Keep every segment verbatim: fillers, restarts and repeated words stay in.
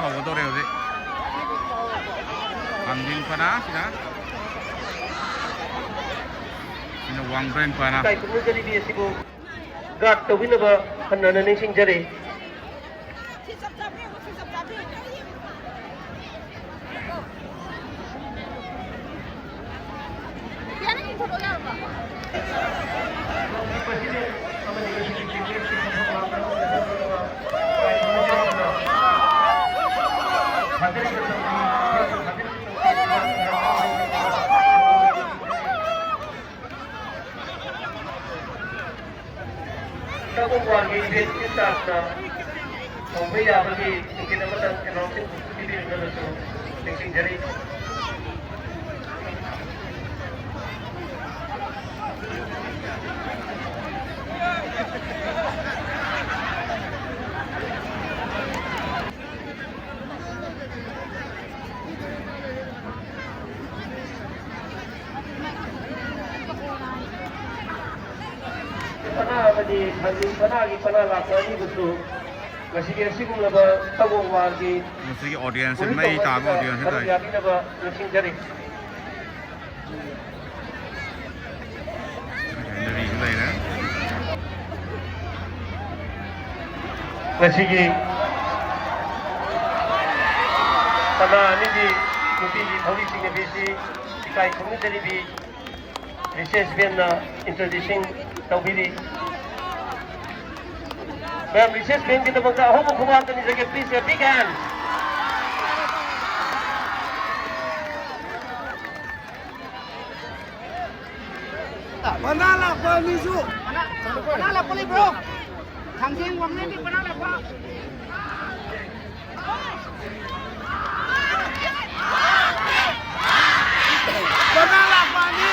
ꯇꯧꯒꯗꯧꯔꯦ ꯍꯧꯖꯤꯛ꯫ ꯊꯥꯡꯖꯤꯡ ꯄꯅꯥ ꯁꯤꯅ, ꯁꯤꯅ ꯋꯥꯡꯕ꯭ꯔꯦꯟ ꯄꯅꯥ꯫ ꯏꯀꯥꯏ ꯈꯨꯝꯅꯖꯔꯤꯕꯤ ꯑꯁꯤꯕꯨ ꯒꯥꯔꯗ ꯇꯧꯕꯤꯅꯕ ꯍꯟꯅ ꯍꯟꯅ ꯅꯤꯡꯁꯤꯡꯖꯔꯤ꯫ ꯇꯒꯣꯡ ꯋꯥꯔꯒꯤ ꯏꯚꯦꯟ ꯏꯟ ꯆꯥꯔꯖꯅ ꯍꯧꯕ ꯌꯥꯕꯒꯤ ꯇꯤꯀꯦꯠ ꯑꯃꯇꯪ ꯑꯦꯅꯥꯎꯟꯁꯃꯦꯟ ꯄꯤꯕꯤꯔꯛꯅꯕꯁꯨ ꯅꯤꯡꯁꯤꯡꯖꯔꯤ꯫ ꯄꯅꯥ ꯑꯃꯗꯤ ꯊꯥꯡꯖꯤꯡ ꯄꯅꯥꯒꯤ ꯄꯅꯥ ꯂꯥꯛꯄ ꯑꯅꯤꯕꯨꯁꯨ ꯉꯁꯤꯒꯤ ꯑꯁꯤꯒꯨꯝꯂꯕ ꯇꯒꯣꯡ ꯋꯥꯔꯒꯤ ꯃꯁꯤꯒꯤ audience ꯃꯩ ꯇꯥꯕ audience ꯇꯥꯏ꯫ ꯌꯥꯕꯤꯅꯕ ꯅꯤꯡꯁꯤꯡꯖꯔꯤ꯫ ꯂꯩꯔꯦ꯫ ꯉꯁꯤꯒꯤ ꯄꯅꯥ ꯑꯅꯤꯒꯤ ꯅꯨꯄꯤꯒꯤ ꯊꯧꯔꯤ ꯆꯤꯡꯅꯕꯤꯁꯤ ꯏꯀꯥꯏ ꯈꯨꯝꯅꯖꯔꯤꯕꯤ ꯔꯤꯁꯦꯁ ꯕꯦꯟꯅ introduction ꯇꯧꯕꯤꯔꯤ꯫ ꯃꯌꯥꯝ ꯔꯤꯁꯦꯁ ꯕꯦꯟꯒꯤꯗꯃꯛꯇ ꯑꯍꯧꯕ ꯈꯨꯕꯥꯛ ꯑꯝꯇ ꯅꯤꯖꯒꯦ, please, a big hand. ꯄꯅꯥ ꯂꯥꯛꯄ ꯑꯅꯤꯁꯨ꯫ ꯄꯅꯥ ꯂꯥꯛꯄ ꯂꯩꯕ꯭ꯔꯣ? ꯊꯥꯡꯖꯤꯡ ꯋꯥꯡꯂꯦꯟꯒꯤ ꯄꯅꯥ ꯂꯥꯛꯄ꯫ ꯄꯅꯥ ꯂꯥꯛꯄ ꯑꯅꯤ꯫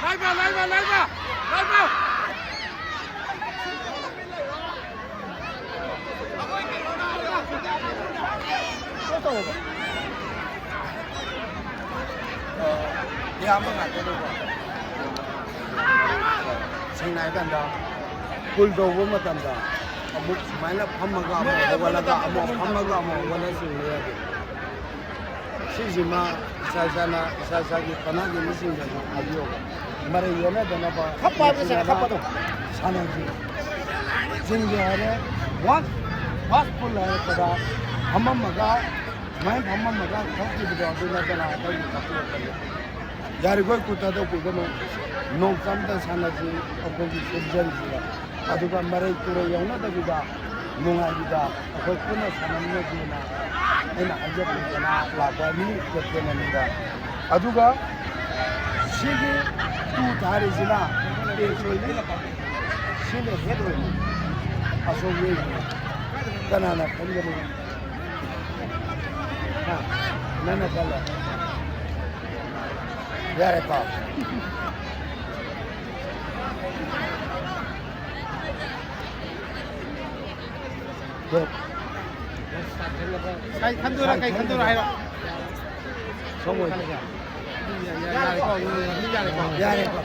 ꯂꯥꯏꯕ, ꯂꯥꯏꯕ, ꯂꯥꯏꯕ, ꯂꯥꯏꯕ꯫ ꯏꯌꯥꯝꯕ ꯉꯥꯛꯇꯅꯤꯀꯣ꯫ ꯍꯥꯏ ꯀꯥꯟꯗ ꯄꯨꯜ ꯇꯧꯕ ꯃꯇꯝꯗ ꯑꯃꯨꯛ ꯁꯨꯃꯥꯏꯅ ꯐꯝꯃꯒ ꯑꯃꯨꯛ ꯍꯧꯒꯠꯂꯒ ꯑꯃꯨꯛ ꯐꯝꯃꯒ ꯑꯃꯨꯛ ꯍꯧꯒꯠꯂ ꯆꯤꯡꯕ ꯌꯥꯗꯦ꯫ ꯁꯤꯁꯤꯃ ꯏꯁꯥ ꯏꯁꯥꯅ, ꯏꯁꯥ ꯏꯁꯥꯒꯤ ꯄꯅꯥꯒꯤ ꯃꯤꯁꯤꯡꯗꯁꯨ ꯍꯥꯏꯕꯤꯌꯣꯕ꯫ ꯃꯔꯩ ꯌꯦꯠꯅꯗꯅꯕ ꯈꯞꯄ ꯍꯥꯏꯕ ꯅꯠꯇꯦ, ꯈꯞꯄꯗꯣ꯫ ꯁꯥꯟꯅꯁꯤ꯫ ꯆꯤꯡꯒꯦ ꯍꯥꯏꯔꯦ, ꯋꯥꯟ, ꯐꯥꯔꯁ ꯄꯨꯜ ꯍꯥꯏꯔꯛꯄꯗ ꯐꯝꯃꯝꯃꯒ, ꯁꯨꯃꯥꯏꯅ ꯐꯝꯃꯝꯃꯒ ꯊꯣꯛꯈꯤꯕꯗꯣ ꯑꯗꯨ ꯅꯠꯇꯅ ꯑꯩꯈꯣꯏꯒꯤ ꯊꯣꯛꯈꯤꯕ ꯌꯥꯔꯤꯈꯣꯏ ꯀꯨꯠꯇꯗ ꯀꯨꯠꯀꯅꯨ꯫ ꯅꯣꯡ ꯆꯝꯇ ꯁꯥꯟꯅꯁꯤ꯫ ꯑꯩꯈꯣꯏꯒꯤ ꯁꯤꯕꯖꯟꯁꯤꯗ ꯑꯗꯨꯒ ꯃꯔꯩ ꯇꯨꯔꯩ ꯌꯥꯎꯅꯗꯕꯤꯗ ꯅꯨꯡꯉꯥꯏꯕꯤꯗ ꯑꯩꯈꯣꯏ ꯄꯨꯟꯅ ꯁꯥꯟꯅꯃꯤꯟꯅꯁꯦꯅ ꯑꯩꯅ ꯍꯥꯏꯖꯕꯅꯤꯗꯅ ꯂꯥꯛꯄ ꯃꯤ ꯀꯦꯞꯇꯦꯟꯅꯤꯗ꯫ ꯑꯗꯨꯒ ꯁꯤꯒꯤ ꯇꯨ ꯊꯥꯔꯤꯁꯤꯅ ꯇꯦꯟꯁ ꯑꯣꯏꯅꯤ, ꯁꯤꯅ ꯍꯦꯠ ꯑꯣꯏꯅꯤ꯫ ꯑꯁꯣꯝ ꯌꯦꯡꯉꯤ꯫ ꯀꯅꯥꯅ ꯈꯟꯒꯅꯤ? ꯍꯥ? ꯅꯪꯅ ꯈꯜꯂꯣ꯫ ꯌꯥꯔꯦꯀꯣ꯫ ꯀꯩ ꯈꯟꯗꯣꯏꯔꯥ, ꯀꯩ ꯈꯟꯗꯣꯏꯔꯥ ꯍꯥꯏꯔꯣ꯫ ꯁꯣꯝ ꯑꯣꯏꯅ꯫ ꯌꯥꯔꯦꯀꯣ, ꯌꯥꯔꯦꯀꯣ꯫ ꯌꯥꯔꯦꯀꯣ꯫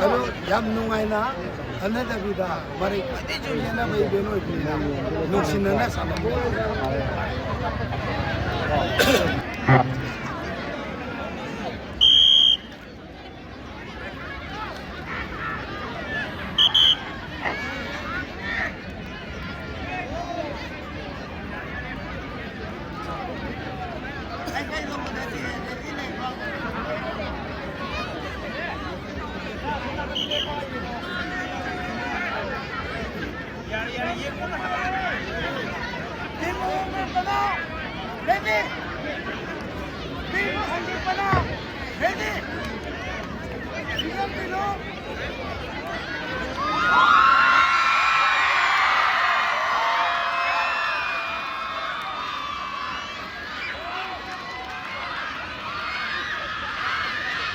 ꯑꯗꯣ ꯌꯥꯝ ꯅꯨꯡꯉꯥꯏꯅ ꯈꯟꯅꯗꯕꯤꯗ ꯃꯔꯩ ꯀꯔꯤꯁꯨ ꯌꯦꯠꯅꯕ ꯏꯚꯦꯟ ꯑꯣꯏꯕꯅꯤꯅ ꯅꯨꯡꯁꯤꯅꯅ ꯁꯥꯟꯅꯕ꯫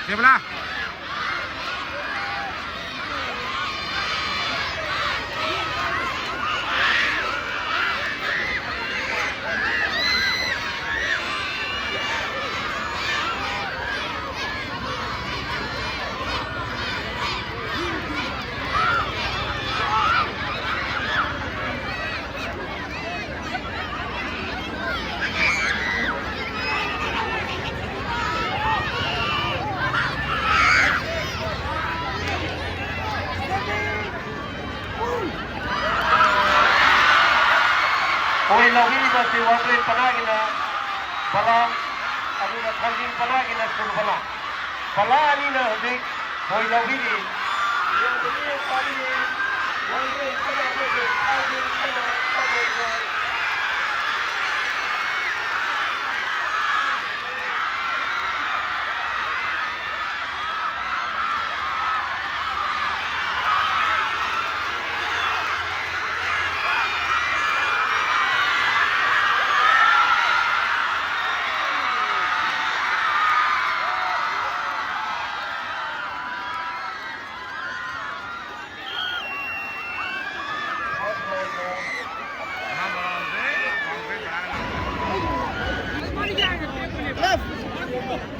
ꯀꯦꯕꯂꯥ꯫ ꯈꯣꯏ ꯂꯧꯕꯤꯔꯤꯕ ꯑꯁꯤ ꯋꯥꯡꯕ꯭ꯔꯦꯟ ꯄꯅꯥꯒꯤꯅ ꯕꯂꯥ, ꯑꯗꯨꯒ ꯊꯥꯡꯖꯤꯡ ꯄꯅꯥꯒꯤꯅ ꯁꯨꯔꯕꯂꯥ꯫ ꯄꯂꯥ ꯑꯅꯤꯅ ꯍꯧꯖꯤꯛ ꯈꯣꯏ ꯂꯧꯕꯤꯔꯤ꯫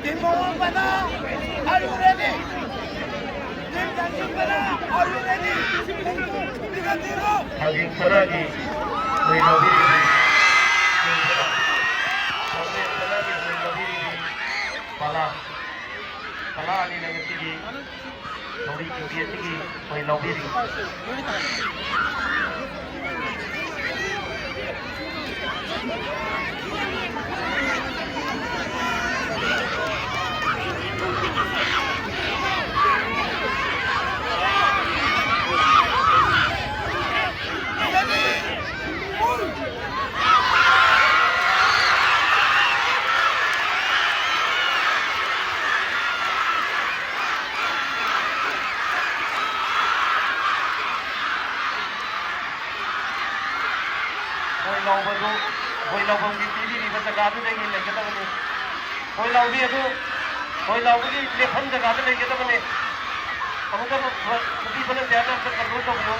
Team Mawang Pata, are you ready? Team Tanjung Pata, are you ready? Tiga zero. ꯊꯥꯡꯖꯤꯡ ꯄꯅꯥꯒꯤ ꯈꯣꯏ ꯂꯧꯕꯤꯔꯤꯕꯤ꯫ ꯊꯥꯡꯖꯤꯡ ꯄꯅꯥꯒꯤ ꯈꯣꯏ ꯂꯧꯕꯤꯔꯤꯕꯤ꯫ ꯄꯂꯥ, ꯄꯂꯥ ꯑꯅꯤꯅ ꯉꯁꯤꯒꯤ ꯊꯧꯔꯤ ꯆꯤꯡꯕꯤ ꯑꯁꯤꯒꯤ ꯈꯣꯏ ꯂꯧꯕꯤꯔꯤ꯫ ꯈꯣꯏ ꯂꯧꯕꯗꯨ ꯈꯣꯏ ꯂꯧꯐꯝꯒꯤ ꯄꯤꯕꯤꯔꯤꯕ ꯖꯒꯥꯗꯨꯗꯒꯤ ꯂꯩꯒꯗꯕꯅꯤ꯫ ꯈꯣꯏ ꯂꯧꯕꯤ ꯑꯗꯨ ꯈꯣꯏ ꯂꯧꯕꯒꯤ ꯂꯦꯞꯐꯝ ꯖꯒꯥꯗ ꯂꯩꯒꯗꯕꯅꯤ꯫ ꯑꯃꯨꯛꯇ ꯅꯨꯄꯤ ꯚꯣꯂꯟꯇꯤꯌꯥꯔꯅ ꯑꯝꯇ ꯀꯟꯇ꯭ꯔꯣꯜ ꯇꯧꯕꯤꯌꯨ꯫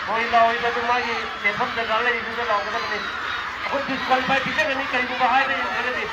ꯈꯣꯏ ꯂꯧꯕꯗꯨ ꯃꯥꯒꯤ ꯂꯦꯞꯐꯝ ꯖꯒꯥ ꯂꯩꯔꯤꯗꯨꯗ ꯂꯥꯎꯒꯗꯕꯅꯤ꯫ ꯑꯩꯈꯣꯏ ꯗꯤꯁꯀ꯭ꯋꯥꯂꯤꯐꯥꯏ ꯄꯤꯖꯒꯅꯤ ꯀꯔꯤꯒꯨꯝꯕ ꯍꯥꯏꯕ ꯏꯟꯗ꯭ꯔꯒꯗꯤ꯫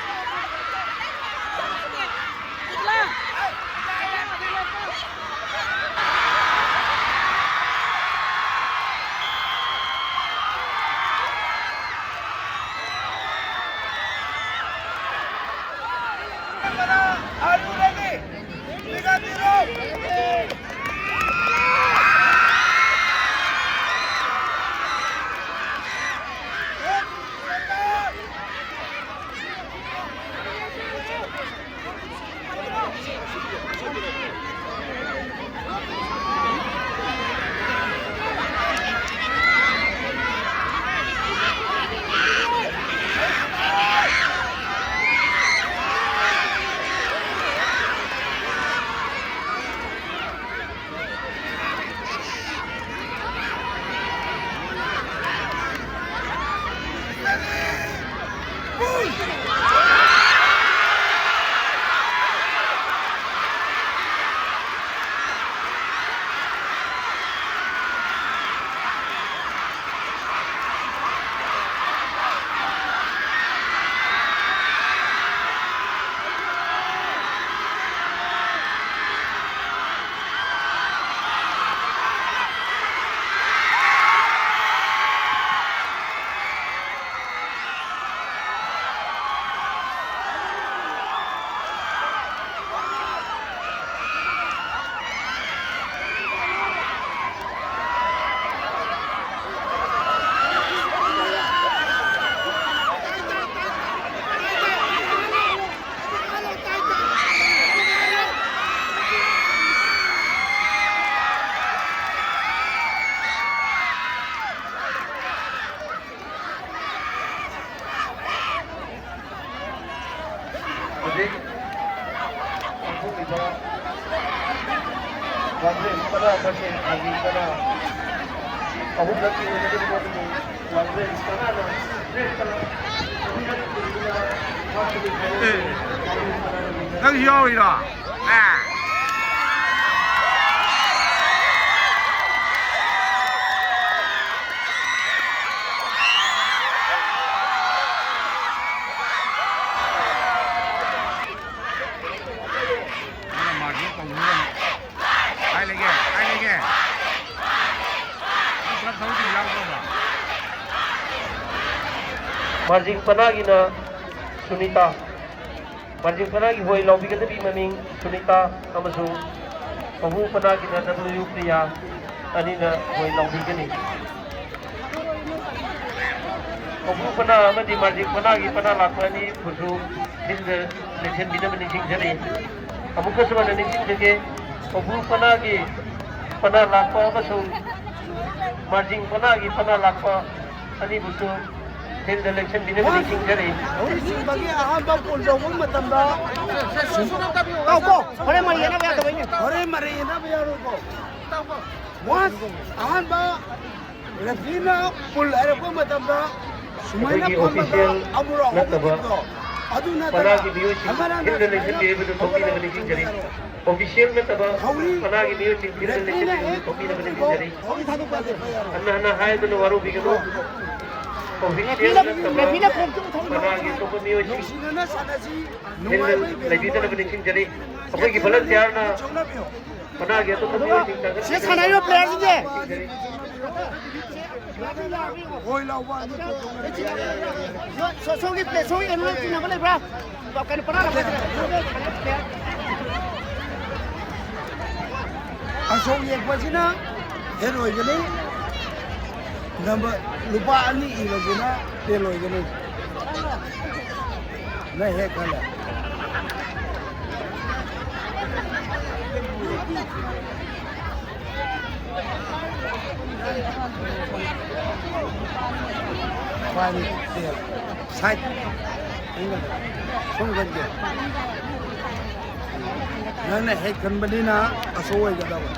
ꯃꯁꯤꯡ ꯑꯥꯔꯖꯦꯟꯇꯤꯅꯥ ꯑꯍꯨꯝꯂꯛꯀꯤ ꯑꯣꯏꯅ ꯋꯥꯡꯖꯩ꯫ ꯀꯅꯥꯅ ꯇꯔꯦꯠꯇ ꯑꯍꯨꯝꯂꯛ ꯊꯣꯏꯗꯨꯅ ꯃꯥꯁꯤꯒꯤ ꯐꯥꯏꯅꯦꯜꯁꯦ ꯅꯪꯁꯨ ꯌꯥꯎꯔꯤꯔꯣ? ꯑꯦ꯫ ꯃꯥꯔꯖꯤꯡ ꯀꯧꯅꯤꯡꯕ꯫ ꯀꯥꯏ ꯂꯩꯒꯦ? ꯀꯥꯏ ꯂꯩꯒꯦ? ꯅꯪ ꯄꯨꯂꯞ ꯊꯕꯛ ꯆꯤꯟ ꯌꯥꯎꯗ꯭ꯔꯕ? ꯃꯥꯔꯖꯤꯡ ꯄꯅꯥꯒꯤꯅ ꯁꯨꯅꯤꯇꯥ꯫ ꯃꯥꯔꯖꯤꯡ ꯄꯅꯥꯒꯤ ꯍꯣꯏ ꯂꯥꯎꯕꯤꯒꯗꯕꯤ ꯃꯃꯤꯡ ꯁꯨꯅꯤꯇꯥ ꯑꯃꯁꯨꯡ ꯀꯧꯕ꯭ꯔꯨ ꯄꯅꯥꯒꯤꯅ ꯗꯕ꯭ꯂꯤꯌꯨ ꯄ꯭ꯔꯤꯌꯥ ꯑꯅꯤꯅ ꯍꯣꯏ ꯂꯥꯎꯕꯤꯒꯅꯤ꯫ ꯀꯧꯕ꯭ꯔꯨ ꯄꯅꯥ ꯑꯃꯗꯤ ꯃꯥꯔꯖꯤꯡ ꯄꯅꯥꯒꯤ ꯄꯅꯥ ꯂꯥꯛꯄ ꯑꯅꯤꯕꯨꯁꯨ ꯐꯤꯜꯗ ꯂꯦꯡꯁꯤꯟꯕꯤꯅꯕ ꯅꯤꯡꯁꯤꯡꯖꯔꯤ꯫ ꯑꯃꯨꯛꯀꯁꯨ ꯍꯟꯅ ꯅꯤꯡꯁꯤꯡꯖꯒꯦ, ꯀꯧꯕ꯭ꯔꯨ ꯄꯅꯥꯒꯤ ꯄꯅꯥ ꯂꯥꯛꯄ ꯑꯃꯁꯨꯡ ꯃꯥꯔꯖꯤꯡ ꯄꯅꯥꯒꯤ ꯄꯅꯥ ꯂꯥꯛꯄ ꯑꯅꯤꯕꯨꯁꯨ ꯐꯤꯜꯗ ꯂꯦꯡꯁꯤꯟꯕꯤꯅꯕ ꯅꯤꯡꯁꯤꯡꯖꯔꯤ꯫ ꯂꯧꯔꯤꯁꯤꯡꯕꯒꯤ ꯑꯍꯥꯟꯕ ꯄꯣꯟ ꯆꯣꯡꯕ ꯃꯇꯝꯗ ꯇꯥꯎꯀꯣ, ꯍꯣꯔꯦꯟ ꯃꯔꯩ ꯌꯦꯠꯅꯕ ꯌꯥꯗꯕꯩꯅꯦ꯫ ꯍꯣꯔꯦꯟ ꯃꯔꯩ ꯌꯦꯠꯅꯕ ꯌꯥꯔꯣꯏꯀꯣ꯫ ꯋꯥꯟꯁ ꯑꯍꯥꯟꯕ ꯔꯦꯐ꯭ꯔꯤꯅ ꯄꯨꯜ ꯍꯥꯏꯔꯛꯄ ꯃꯇꯝꯗ ꯁꯨꯃꯥꯏꯅ ꯑꯩꯈꯣꯏꯒꯤ ꯐꯝꯃꯒ ꯑꯣꯐꯤꯁꯤꯌꯦꯜ ꯑꯃꯨꯔꯛ ꯅꯠꯇꯕ ꯍꯧꯒꯠꯈꯤꯕꯗꯣ, ꯑꯗꯨ ꯅꯠꯇꯕ ꯄꯅꯥꯒꯤ ꯃꯤꯑꯣꯏꯁꯤꯡ ꯑꯃꯅ ꯐꯤꯜꯗ ꯁꯨꯃꯥꯏꯅ ꯂꯦꯡꯁꯤꯟꯕꯤꯔꯤꯕꯗꯨ ꯊꯣꯛꯄꯤꯅꯕ ꯍꯧꯒꯠꯂꯒ ꯅꯤꯡꯁꯤꯡꯖꯔꯤ꯫ ꯁꯨꯃꯥꯏꯅ ꯑꯣꯐꯤꯁꯤꯌꯦꯜ ꯅꯠꯇꯕ ꯍꯧꯔꯤ꯫ ꯄꯅꯥꯒꯤ ꯃꯤꯑꯣꯏꯁꯤꯡ ꯐꯤꯜꯗ ꯔꯦꯐ꯭ꯔꯤꯅ ꯂꯦꯡꯁꯤꯟꯕꯤꯔꯤꯕꯗꯨ ꯍꯦꯛ ꯊꯣꯛꯄꯤꯅꯕ ꯅꯤꯡꯁꯤꯡꯖꯔꯤ꯫ ꯍꯧꯔꯤ ꯊꯥꯗꯣꯛꯄ ꯌꯥꯗꯦ꯫ ꯍꯟꯅ ꯍꯟꯅ ꯍꯥꯏꯗꯨꯅ ꯋꯥꯔꯧꯕꯤꯒꯅꯨ꯫ ꯑꯣꯐꯤꯁꯤꯌꯦꯜ ꯅꯠꯇꯕ ꯔꯦꯐ꯭ꯔꯤꯅ ꯈꯣꯡ ꯆꯨꯝ ꯊꯝꯃꯤ꯫ ꯄꯅꯥꯒꯤ ꯑꯇꯣꯞꯄ ꯃꯤꯑꯣꯏꯁꯤꯡ ꯅꯨꯡꯁꯤꯅꯅ ꯁꯥꯟꯅꯁꯤ꯫ ꯐꯤꯜꯗ ꯅꯨꯡꯉꯥꯏꯕ ꯏꯕꯦꯟ ꯂꯩꯕꯤꯗꯅꯕ ꯅꯤꯡꯁꯤꯡꯖꯔꯤ꯫ ꯑꯩꯈꯣꯏꯒꯤ ꯚꯣꯂꯟꯇꯤꯌꯔꯅ ꯁꯣꯛꯅꯕꯤꯌꯣ꯫ ꯄꯅꯥꯒꯤ ꯑꯇꯣꯞꯄ ꯃꯤꯑꯣꯏꯁꯤꯡ ꯁꯤꯗ ꯁꯥꯟꯅꯔꯤꯕ ꯄ꯭ꯂꯦꯌꯔꯁꯤꯡꯁꯦ꯫ ꯍꯣꯏ ꯂꯥꯎꯕ ꯑꯅꯤ ꯁꯣ-, ꯁꯣꯝꯒꯤ ꯄ꯭ꯂꯦ-, ꯁꯣꯝꯒꯤ ꯑꯦꯅꯨꯋꯦꯜ ꯆꯤꯡꯅꯕ ꯂꯩꯕ꯭ꯔꯥ? ꯀꯩꯅꯣ, ꯄꯅꯥ ꯂꯥꯛꯄ ꯂꯩꯇ꯭ꯔꯦ꯫ ꯑꯁꯣꯛ ꯌꯦꯛꯄꯁꯤꯅ ꯍꯦꯠ ꯑꯣꯏꯒꯅꯤ꯫ ꯅꯝꯕꯔ ꯂꯨꯄꯥ ꯑꯅꯤ ꯏꯕꯁꯤꯅ ꯇꯦꯟ ꯑꯣꯏꯒꯅꯤ꯫ ꯅꯪ ꯍꯦꯛ ꯈꯜꯂꯦ꯫ ꯁꯥꯏꯠ ꯁꯣꯝ ꯈꯟꯒꯦ꯫ ꯅꯪꯅ ꯍꯦꯛ ꯈꯟꯕꯅꯤꯅ ꯑꯁꯣꯛ ꯑꯣꯏꯒꯗꯕ꯫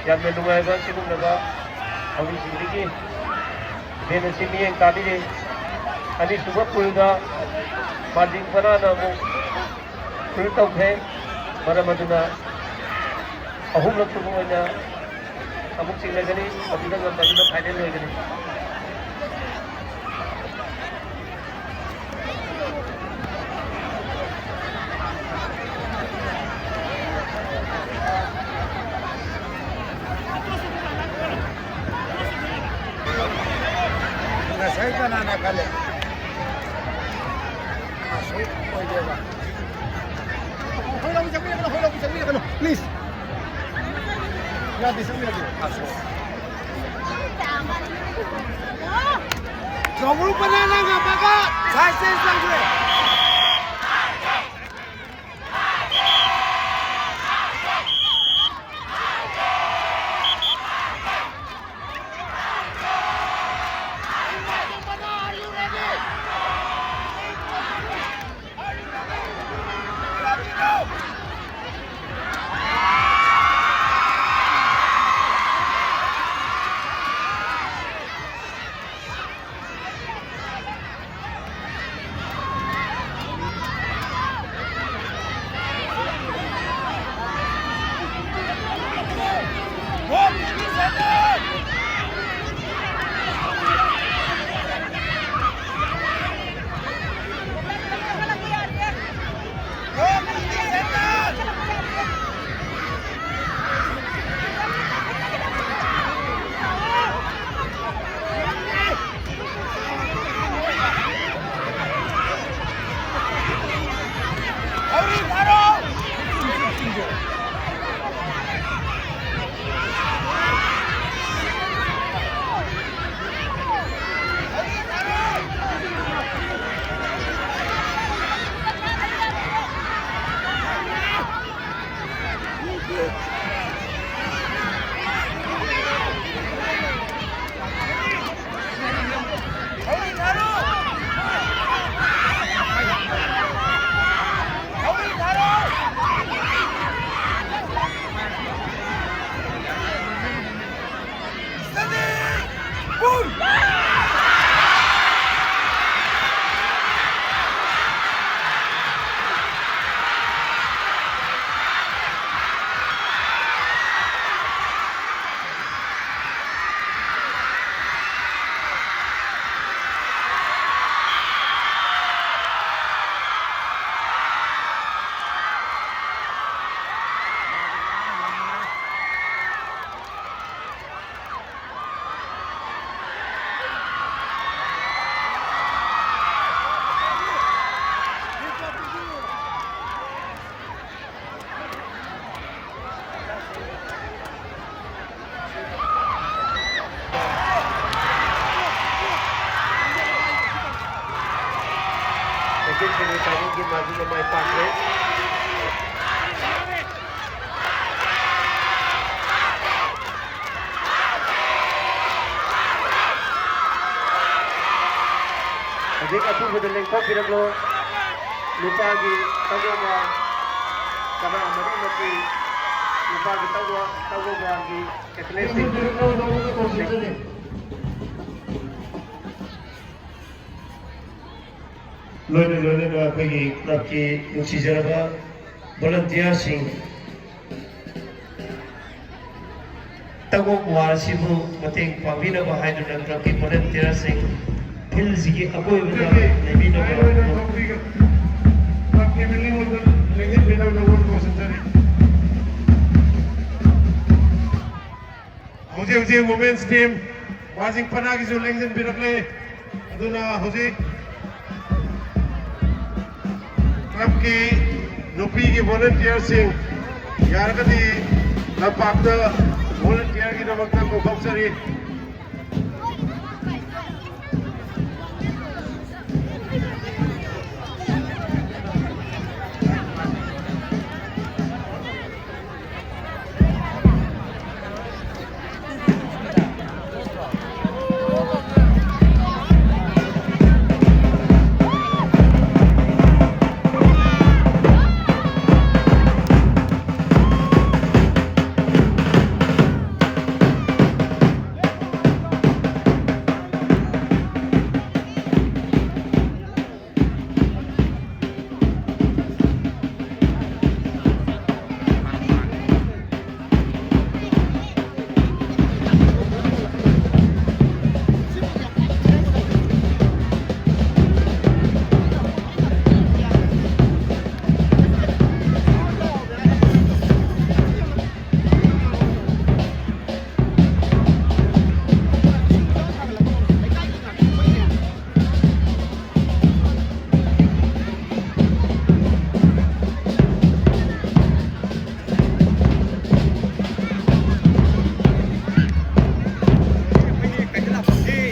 ꯌꯥꯝꯅ ꯅꯨꯡꯉꯥꯏꯕ ꯁꯤꯒꯨꯝꯂꯕ ꯊꯧꯔꯤꯁꯤꯡꯗꯒꯤ ꯃꯦꯟ ꯑꯁꯤ ꯃꯤꯠꯌꯦꯡ ꯇꯥꯕꯤꯔꯦ꯫ ꯑꯅꯤꯁꯨꯕ ꯄꯨꯜꯗ ꯃꯥꯔꯖꯤꯡ ꯃꯅꯥꯅ ꯑꯃꯨꯛ ꯄꯨꯜ ꯇꯧꯈ꯭ꯔꯦ꯫ ꯃꯔꯝ ꯑꯗꯨꯅ ꯑꯍꯨꯝꯂꯛ ꯁꯨꯕ ꯑꯣꯏꯅ ꯑꯃꯨꯛ ꯆꯤꯡꯅꯒꯅꯤ꯫ ꯃꯗꯨꯗ ꯉꯝꯕꯗꯨꯅ ꯐꯥꯏꯅꯦꯜ ꯑꯣꯏꯒꯅꯤ꯫ ꯉꯁꯥꯏ ꯀꯅꯥꯅ ꯈꯜꯂꯦ? ꯑꯁꯣꯛ ꯑꯣꯏꯗꯦꯕ꯫ ꯍꯣꯏ, ꯂꯧꯕ ꯆꯪꯕꯤꯔꯛꯀꯅꯨ, ꯍꯣꯏ, ꯂꯧꯕ ꯆꯪꯕꯤꯔꯛꯀꯅꯨ, please꯫ ꯌꯥꯗꯦ, ꯆꯪꯕꯤꯔꯛꯀꯅꯨ꯫ ꯑꯁꯣꯛ꯫ ꯆꯧꯔꯨ ꯄꯅꯥꯅ ꯉꯝꯃꯒ side change ꯇꯧꯈ꯭ꯔꯦ꯫ ꯑꯗꯨꯅ ꯃꯥꯏ ꯄꯥꯛꯈ꯭ꯔꯦ꯫ ꯍꯧꯖꯤꯛ ꯑꯊꯨꯕꯗ ꯂꯦꯡꯊꯣꯛꯄꯤꯔꯛꯂꯣ꯫ ꯅꯨꯄꯥꯒꯤ ꯇꯛꯋꯥ ꯕꯥꯔ ꯀꯅꯥ ꯃꯔꯤꯃꯛꯀꯤ ꯅꯨꯄꯥꯒꯤ ꯇꯛꯋꯥ, ꯇꯛꯋꯥ ꯕꯥꯔꯒꯤ ꯑꯦꯊꯂꯦꯠꯁꯤꯡ꯫ ꯂꯣꯏꯅ ꯂꯣꯏꯅꯅ ꯑꯩꯈꯣꯏꯒꯤ ꯀ꯭ꯂꯕꯀꯤ ꯅꯨꯡꯁꯤꯖꯔꯕ ꯚꯣꯂꯟꯇꯤꯌꯔꯁꯤꯡ, ꯇꯛꯋꯥ ꯕꯥꯔ ꯑꯁꯤꯕꯨ ꯃꯇꯦꯡ ꯄꯥꯡꯕꯤꯅꯕ ꯍꯥꯏꯗꯨꯅ ꯀ꯭ꯂꯕꯀꯤ ꯚꯣꯂꯟꯇꯤꯌꯔꯁꯤꯡ ꯐꯤꯜꯁꯤꯒꯤ ꯑꯀꯣꯏꯕꯗ ꯂꯩꯕꯤꯅꯕ꯫ ꯍꯧꯖꯤꯛ ꯍꯧꯖꯤꯛ ꯋꯨꯃꯦꯟꯁ ꯇꯤꯝ ꯋꯥꯖꯤꯡ ꯄꯅꯥꯒꯤꯁꯨ ꯂꯦꯡꯁꯤꯟꯕꯤꯔꯛꯂꯦ꯫ ꯑꯗꯨꯅ ꯍꯧꯖꯤꯛ ꯀ꯭ꯂꯕꯀꯤ ꯅꯨꯄꯤꯒꯤ ꯚꯣꯂꯟꯇꯤꯌꯔꯁꯤꯡ ꯌꯥꯔꯒꯗꯤ ꯂꯝꯄꯥꯛꯇ ꯚꯣꯂꯟꯇꯤꯌꯔꯒꯤꯗꯃꯛꯇ ꯀꯧꯊꯣꯛꯆꯔꯤ꯫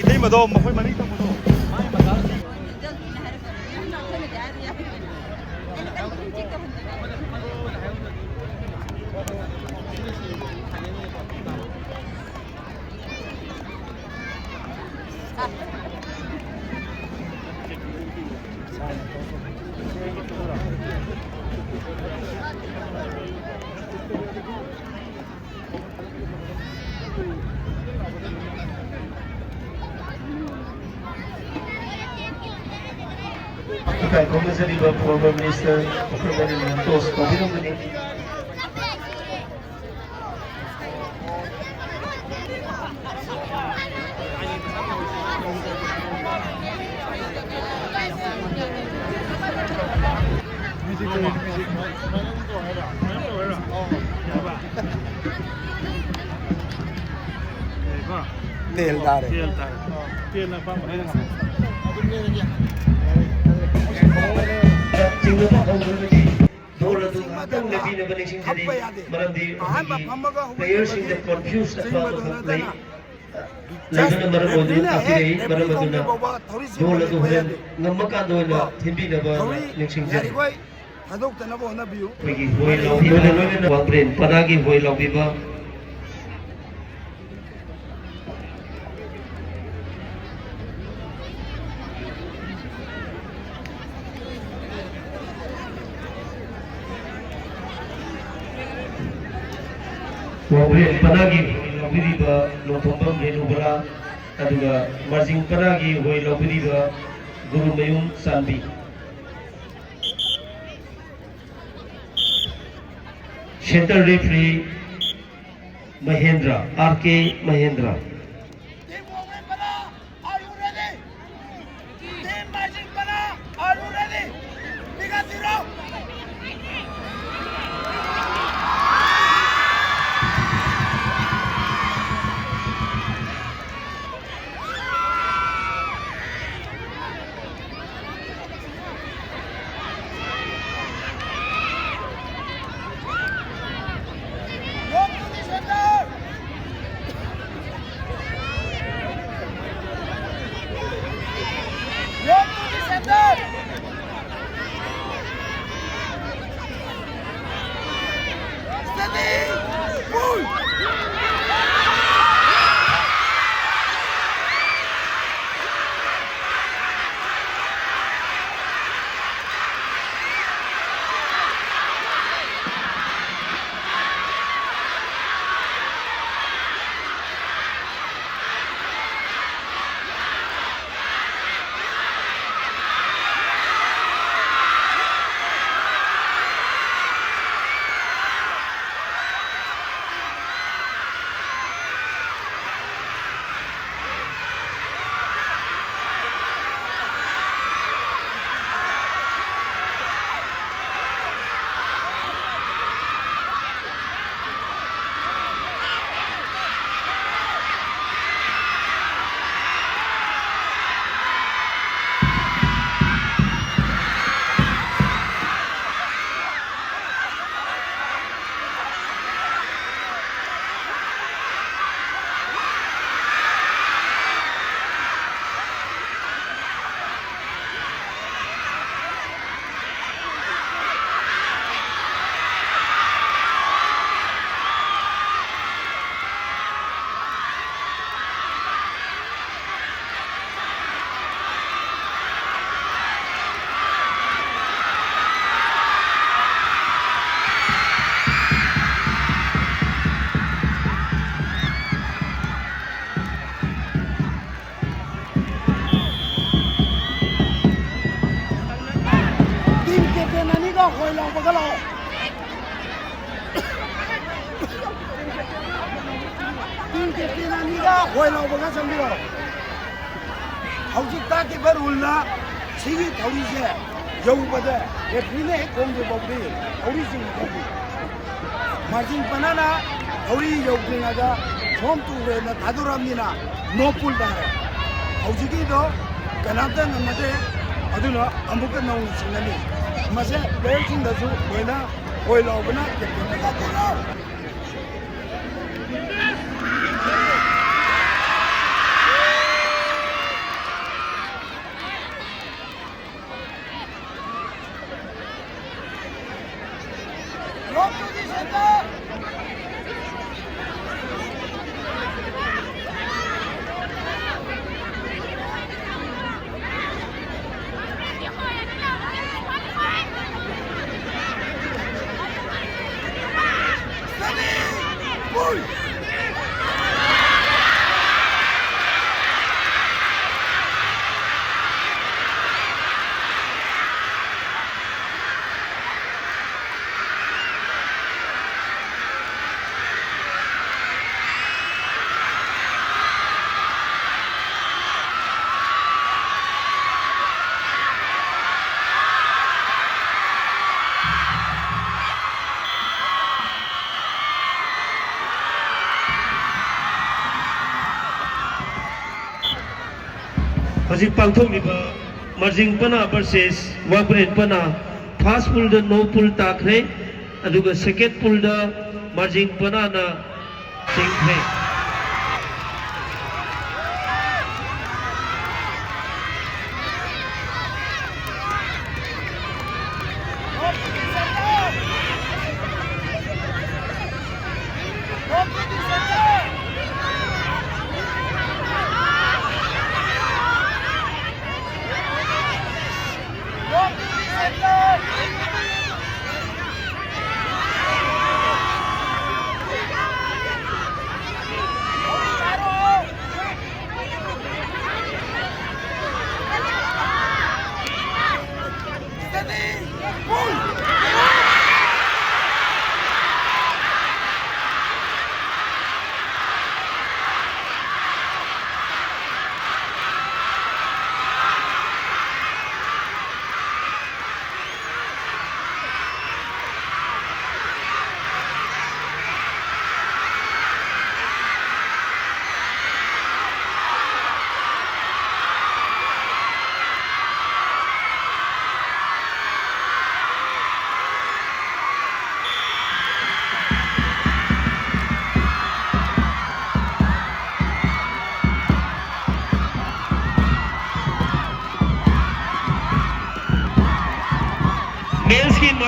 ꯏꯇꯩꯃꯗꯣ ꯃꯈꯣꯏ ꯃꯅꯤꯡ ꯊꯪꯕꯗꯣ꯫ ꯏꯀꯥꯏ ꯈꯨꯝꯅꯖꯔꯤꯕ former minister ꯑꯩꯈꯣꯏ ꯃꯔꯤꯅ toast ꯇꯧꯕꯤꯔꯝꯒꯅꯤ꯫ ꯇꯦꯜ ꯇꯥꯔꯦ꯫ ꯇꯦꯜ ꯇꯥꯔꯦ꯫ ꯇꯦꯜꯅ ꯑꯄꯥꯝꯕ ꯍꯥꯏꯅ ꯆꯤꯡꯅꯕ ꯍꯧꯗ꯭ꯔꯕꯗꯤ ꯕꯣꯜ ꯑꯗꯨ ꯉꯥꯏꯍꯥꯛꯇꯪ ꯂꯦꯞꯄꯤꯅꯕ ꯅꯤꯡꯁꯤꯡꯖꯔꯤ꯫ ꯈꯞꯄ ꯌꯥꯗꯦ꯫ ꯃꯔꯝꯗꯤ ꯑꯍꯥꯟꯕ ꯑꯩꯈꯣꯏꯒꯤ ꯐꯝꯃꯒ ꯄ꯭ꯂꯦꯌꯔꯁꯤꯡꯗ ꯍꯧꯒꯠꯈꯤꯕꯒꯤ ꯀꯣꯟꯐ꯭ꯌꯨꯁ ꯆꯠꯄ ꯆꯤꯡꯕꯗꯨ ꯑꯃꯈꯛ ꯂꯩ꯫ ꯅꯠꯇꯅ ꯂꯩꯕꯅ ꯃꯔꯝ ꯑꯣꯏꯗꯨꯅ ꯔꯦꯐ꯭ꯔꯤꯅ ꯇꯥꯛꯄꯤꯔꯛꯏ꯫ ꯍꯦꯛ ꯃꯔꯝ ꯔꯦꯐ꯭ꯔꯤ ꯑꯗꯨꯅ ꯈꯣꯡꯗ꯭ꯔꯤ ꯐꯥꯎꯕ ꯊꯧꯔꯤ ꯆꯤꯡꯕ ꯕꯣꯜ ꯑꯗꯨ ꯂꯦꯞꯄ ꯍꯣꯔꯦꯟ ꯌꯥꯗꯦ꯫ ꯉꯝꯃꯀꯥꯟꯗ ꯑꯣꯏꯅ ꯀꯣ? ꯊꯤꯟꯕꯤꯅꯕ ꯊꯧꯔꯤ ꯅꯤꯡꯁꯤꯡꯖꯔꯤ꯫ ꯌꯥꯔꯤꯈꯣꯏ ꯊꯥꯗꯣꯛꯇꯅꯕ ꯍꯣꯠꯅꯕꯤꯌꯨ꯫ ꯑꯩꯈꯣꯏꯒꯤ ꯍꯣꯏ ꯂꯥꯎꯕꯤꯕ ꯂꯣꯏꯅꯅ ꯋꯥꯡꯕ꯭ꯔꯦꯟ ꯄꯅꯥꯒꯤ ꯍꯣꯏ ꯂꯥꯎꯕꯤꯕ꯫ ꯋꯥꯡꯕ꯭ꯔꯦꯟ ꯄꯅꯥꯒꯤ ꯍꯣꯏ ꯂꯥꯎꯕꯤꯔꯤꯕ ꯅꯣꯡꯊꯣꯝꯕꯝ ꯔꯦꯅꯨꯕꯂꯥ, ꯑꯗꯨꯒ ꯃꯥꯔꯖꯤꯡ ꯄꯅꯥꯒꯤ ꯍꯣꯏ ꯂꯥꯎꯕꯤꯔꯤꯕ ꯒꯨꯔꯨꯃꯌꯨꯝ ꯆꯥꯟꯕꯤ꯫ Center referee Mahendra, R K Mahendra. Team captain ꯑꯅꯤꯒ ꯍꯣꯏ ꯂꯥꯎꯕꯒ ꯆꯪꯕꯤꯔꯣ꯫ ꯍꯧꯖꯤꯛ ꯇꯥꯛꯈꯤꯕ ꯔꯨꯜꯅ ꯁꯤꯒꯤ ꯊꯧꯔꯤꯁꯦ ꯌꯧꯕꯗ ꯔꯦꯐ꯭ꯔꯤꯅ ꯍꯦꯛ ꯈꯣꯡꯗ꯭ꯔꯤ ꯐꯥꯎꯗꯤ ꯊꯧꯔꯤ ꯆꯤꯡꯒꯗꯕꯅꯤ꯫ ꯃꯥꯔꯖꯤꯡ ꯄꯅꯥꯅ ꯊꯧꯔꯤ ꯌꯧꯗ꯭ꯔꯤꯉꯩꯗ ꯁꯣꯝ ꯇꯨꯔꯦꯅ ꯊꯥꯗꯣꯔꯛꯑꯕꯅꯤꯅ ꯅꯣ ꯄꯨꯜ ꯇꯥꯔꯦ꯫ ꯍꯧꯖꯤꯛꯀꯤꯗꯣ ꯀꯅꯥꯝꯇ ꯉꯝꯅꯗꯦ꯫ ꯑꯗꯨꯅ ꯑꯃꯨꯛꯀ ꯅꯧꯅ ꯆꯤꯡꯒꯅꯤ꯫ ꯃꯁꯦ ꯄ꯭ꯂꯦꯌꯔꯁꯤꯡꯗꯁꯨ ꯂꯣꯏꯅ ꯍꯣꯏ ꯂꯥꯎꯕꯅ ꯀꯦꯞꯇꯦꯟꯗ ꯀꯥꯞꯊꯣꯛꯑꯣ꯫ ꯍꯧꯖꯤꯛ ꯄꯥꯡꯊꯣꯛꯂꯤꯕ ꯃꯥꯔꯖꯤꯡ ꯄꯅꯥ ꯚꯔꯁꯦꯁ ꯋꯥꯡꯕ꯭ꯔꯦꯟ ꯄꯅꯥ, ꯐꯥꯔꯁ ꯄꯨꯜꯗ ꯅꯣ ꯄꯨꯜ ꯇꯥꯈ꯭ꯔꯦ, ꯑꯗꯨꯒ ꯁꯦꯀꯦꯟ ꯄꯨꯜꯗ ꯃꯥꯔꯖꯤꯡ ꯄꯅꯥꯅ ꯆꯤꯡꯈ꯭ꯔꯦ꯫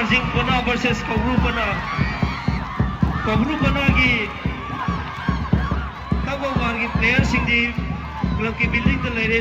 ꯁꯤꯡ ꯄꯅꯥ versus Koubru ꯄꯅꯥ꯫ Koubru ꯄꯅꯥꯒꯤ tug of ꯋꯥꯔꯒꯤ ꯄ꯭ꯂꯦꯌꯔꯁꯤꯡꯗꯤ ꯀ꯭ꯂꯕꯀꯤ ꯕꯤꯜꯗꯤꯡꯗ ꯂꯩꯔꯦ꯫